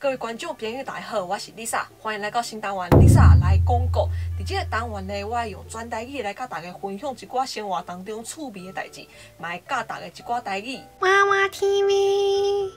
各位觀眾朋友，大家好，我是 Lisa，歡迎來到新單元 Lisa 來講故。佇這個單元呢，我會用全台語來佮大家分享一寡生活當中趣味的代誌，嘛會教大家一寡台語。娃娃 TV。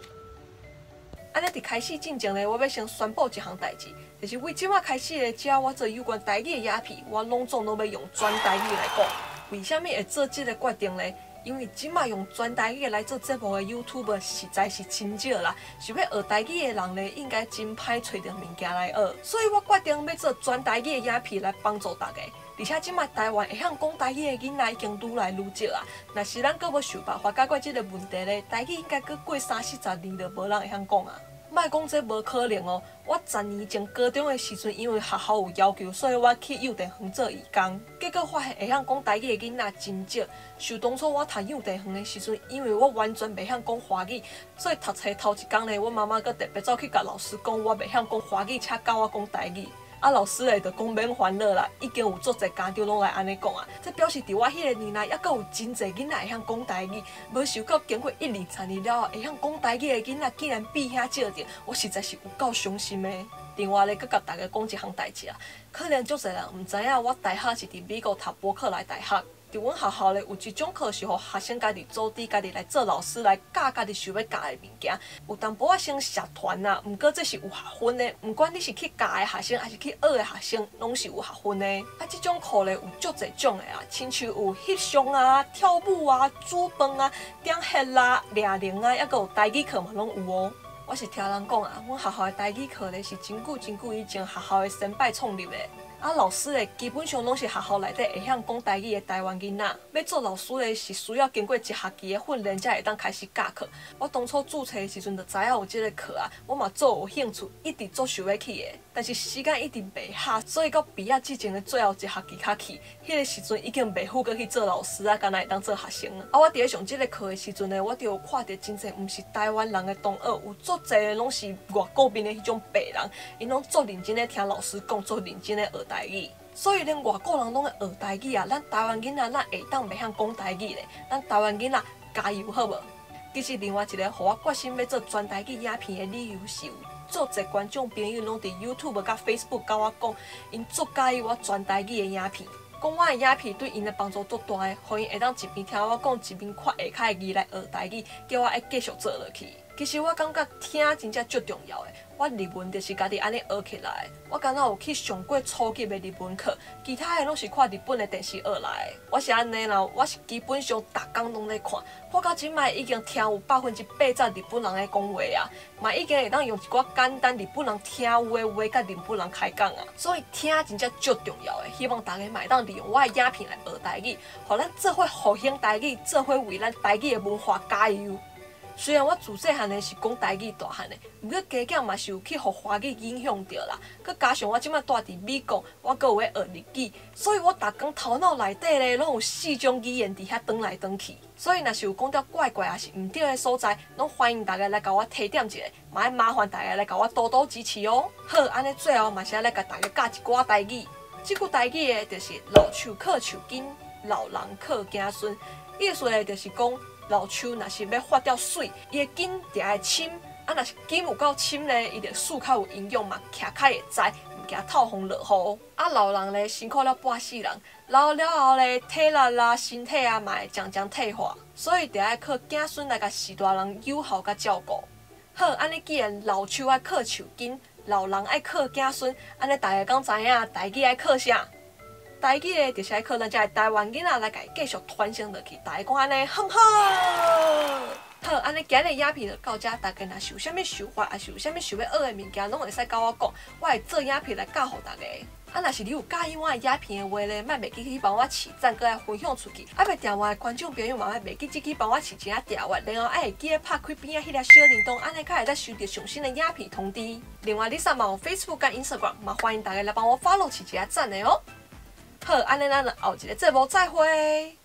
按呢，佇開始進前呢，我欲先宣布一項代誌，就是為這擺開始咧，只要我做有關台語的影片，我攏總攏欲用全台語來講。為啥物會做這個決定呢？因為這擺用全台語來做節目的 YouTuber 實在是真少啦，想欲學台語的人咧，應該真歹揣著物件來學，所以我決定欲做全台語的影片來幫助大家。而且這擺台灣會曉講台語的囡仔已經愈來愈少啊，若是咱閣無想辦法解決這個問題咧，台語應該閣過三四十年就無人會曉講啊。莫講這無可能哦！我10年前高中的時陣，因為學校有要求，所以我去幼稚園做義工。結果發現會曉講台語的囡仔真少。想當初我讀幼稚園的時陣，因為我完全袂曉講華語，所以讀冊頭一工咧，阮媽媽閣特別走去共老師講我袂曉講華語，請教我講台語。啊，老師咧就講免煩惱啦，已經有足濟家長攏來按呢講啊。這表示佇我彼個年代，猶閣有真濟囡仔會曉講台語。無想到經過一二十年了後，會曉講台語的囡仔竟然變遐少著，我實在是有夠傷心的。另外咧，閣共大家講一項代誌啊，可能足濟人毋知影，我大學是佇美國讀柏克萊大學。佇阮學校咧，有一種課是予學生家己組織，家己來做老師來教家己想欲教的物件。有淡薄仔像社團啊，毋過這是有學分的，毋管你是去教的學生，抑是去學的學生，攏是有學分的。啊，這種課咧有足濟種的啊，親像有翕相啊、跳舞啊、煮飯啊、點火啦、掠龍啊，猶閣有台語課嘛攏有哦。我是聽人講啊，阮學校的台語課咧是真久真久以前學校的先輩創立的。啊，老師咧基本上攏是學校內底會曉講台語的台灣囡仔。欲做老師咧是需要經過一學期的訓練，才會當開始教課。我當初註冊的時陣就知影有這個課啊，我嘛足有興趣，一直足想欲去的。但是時間一直袂合，所以到畢業之前的最後一學期才去。彼個時陣已經袂赴閣去做老師啊，干焦會當做學生。啊，我佇咧上這個課的時陣呢，我就有看著真濟毋是台灣人的同學，有足濟攏是外國面的彼種白人，𪜶攏足認真咧聽老師講，足認真咧學台語。所以連外國人攏會學台語啊，咱台灣囡仔哪會當袂曉講台語咧？咱台灣囡仔加油好無？其實另外一個予我決心欲做全台語影片的理由是有足濟觀眾朋友攏佇 YouTube 佮 Facebook 佮我講，𪜶足佮意我全台語的影片，講我的影片對𪜶的幫助足大的，予𪜶會當一邊聽我講，一邊看下跤的字來學台語，叫我愛繼續做落去。其實我感覺聽真正足重要的，我日文就是家己按呢學起來的。我敢若有去上過初級的日文課，其他的攏是看日本的電視學來的。我是按呢啦，我是基本上逐工攏咧看，看到這擺已經聽有80%日本人咧講話啊，嘛已經會當用一寡簡單日本人聽有的話佮日本人開講啊。所以聽真正足重要的，希望大家嘛會當利用我的影片來學台語，予咱做伙復興台語，做伙為咱台語的文化加油。雖然我自細漢咧是講台語大漢的，毋過加減嘛是有去予華語影響著啦。閣加上我這擺住佇美國，我閣有咧學日語，所以我逐工頭腦內底咧攏有四種語言佇遐轉來轉去。所以若是有講著怪怪抑是毋對的所在，攏歡迎大家來共我提點一下，嘛愛麻煩大家來共我多多支持哦。好，按呢最後嘛是愛來共大家教一寡台語。這句台語的就是老樹靠樹根，老人靠子孫，意思咧就是講，老樹若是欲發著媠，伊的根定會深，啊，若是根有夠深咧，伊就樹較有營養嘛，徛較會知，毋驚透風落雨。啊，老人咧辛苦了半世人，老了後咧體力啦、身體啊嘛會漸漸退化，所以著愛靠子孫來共序大人有效共照顧。好，按呢既然老樹愛靠樹根，老人愛靠子孫，按呢大家敢知影台語愛靠啥？台語咧，就是愛靠咱遮的台灣囡仔來共伊繼續傳承落去。大家講按呢好毋好？好，按呢今日影片就到遮，大家若是有啥物想法，抑是有啥物想欲學的物件，攏會使佮我講，我會做影片來教予大家。啊，若是你有佮意我的影片的話咧，莫袂記去幫我揤讚，閣來分享出去。猶未訂閱的觀眾朋友嘛，莫袂記這去幫我揤一下訂閱，然後愛會記得拍開邊仔彼粒小鈴鐺，按呢才會當收著上新的影片通知。另外，Lisa 嘛有 Facebook 佮 Instagram，嘛歡迎大家來幫我 follow 揤一下讚的哦。好，按呢咱就後一个節目再會。